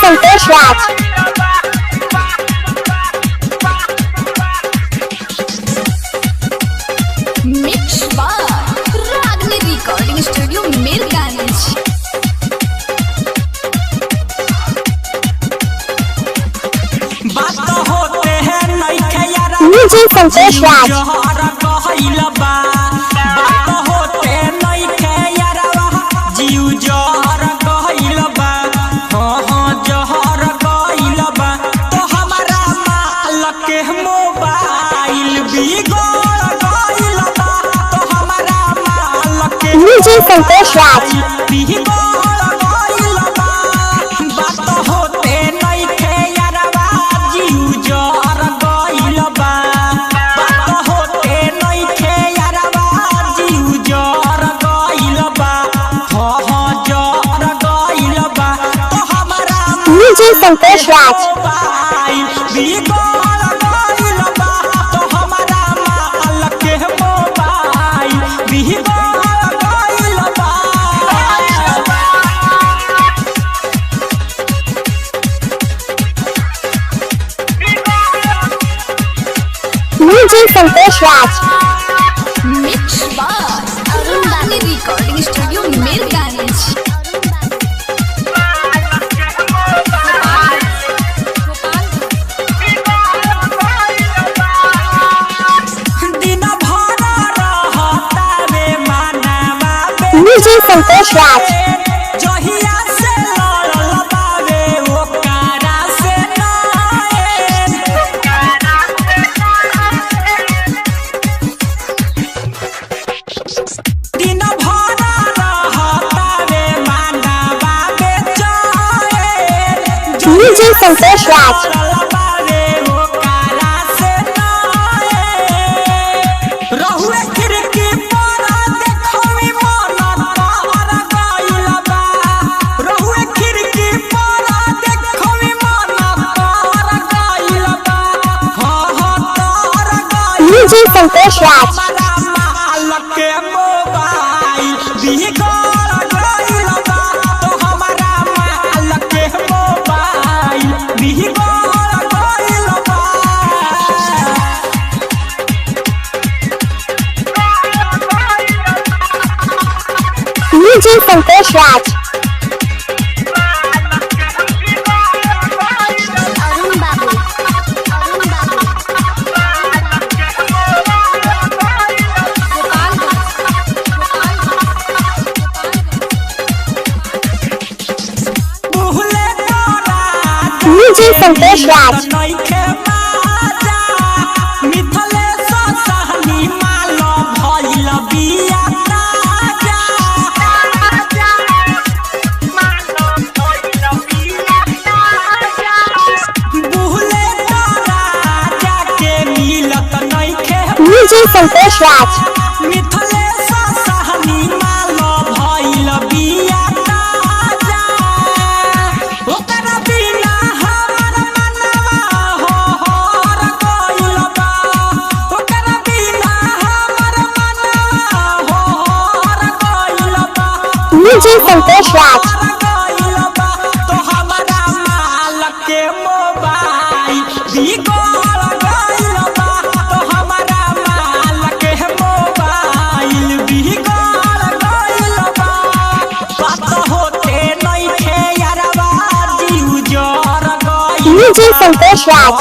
Santosh Raj. Mix by Ragini recording studio Mirganj. बात होते हैं नइखे यारा म्यूजिक संतोष राज। जहर कहइल बा। बात होते नइखे यारवा जीव जहर कहइल बा। हाँ हाँ जहर कहइल बा। तो हमारा माल के मोबाइल बिगड़ गइल बा। तो हमारा माल के म्यूजिक संतोष राज। बिगड़ गइल बा। बात होते नइखे यारवा जीव जर गइल बा। बात होते नइखे यारवा जीव जर गइल बा। हाँ हाँ जर गइल बा। तो हमारा म्यूजिक संतोष राज। मोबाइल बिगड़ गइल बा। तो हमारा माल के मोबाइल बिगड़ गइल बा। Music Santosh Raj. Mix by Ragini recording studio Mirganj. दिन भर रहता रे मानवा बे। म्यूजिक संतोष राज। जहिया से लड़ल बावे ओकरा से नाए। दिन भर रहता रे मानवा बेचैन। म्यूजिक संतोष राज। लड़ल बावे ओकरा से नाए। रहुए खिड़की पर देखमी मन तोहर गइल बा। रहुए खिड़की पर देखमी मन तोहर गइल बा। हाँ हाँ तोहर गइल। म्यूजिक संतोष राज। हमारा माल के मोबाइल बिगड़ गइल बा। तो हमारा माल के मोबाइल बिगड़ गइल बा। म्यूजिक संतोष राज। अरुण बाबू, अरुण बाबू, बुहले तोरा म्यूजिक संतोष राज। नइखे बाजा। मिथले सहनी माल भइल बिया ताजा। बुहले तोरा जाके मिलत नइखे। म्यूजिक संतोष राज। मिथले सहनी माल भइल बिया ताजा। ओकरा बिना हमर मनवा हो हर गइल बा। ओकरा बिना हमर मनवा हो हर गइल बा। म्यूजिक संतोष राज। हर गइल बा। तो हमारा माल के मोबाइल बिगड़ गइल बा। तो हमारा माल के मोबाइल बिगड़ गइल बा। बात होते नइखे यारवा जीव जर गइल। म्यूजिक संतोष राज।